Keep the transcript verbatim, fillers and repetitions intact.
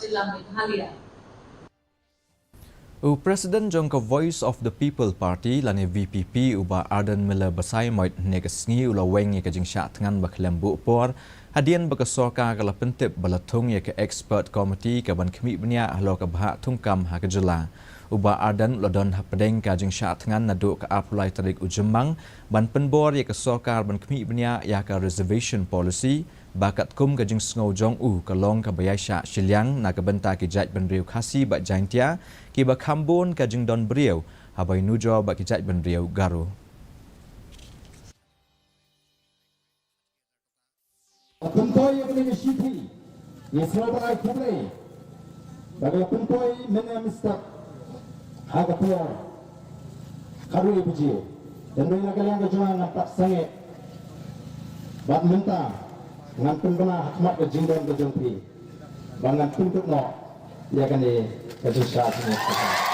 jylla Meghalaya. U President jong ka Voice of the People Party lane V P P, u Bah Ardent Miller Basaiawmoit, hynne ka sngi u la weng ïa ka jingshah thngan ba khlem buh por, hadien ba ka sorkar ka la pyntip ba la thung ïa ka expert committee ka ban khmih bniah halor ka bhah thungkam ha ka jylla. U Bah Ardent u la don hapdeng ka jingshah thngan naduh ka arphew lai tarik u Jymmang ban pynbor ïa ka sorkar ban khmih bniah ïa ka reservation policy, ba katkum ka jingsngew jong u ka long kaba ïaishah shiliang na ka bynta ki jaitbynriew Khasi bad Jaintia, kiba kham bun ka jingdon briew haba ïanujor bad ki jaitbynriew Garo. Pynpoi ïa kane ka shithi, ïa sngewbha khublei. Ba ka pynpoi mynne mynstep ha ka por khatwei baje. Hynrei na ka liang ka jong nga ngan pat sangeh. Bad mynta ngan pynbna ha khmat ka jingdon ka jong phi ba ngan pynduh noh ïa kane ka jingshah thngan.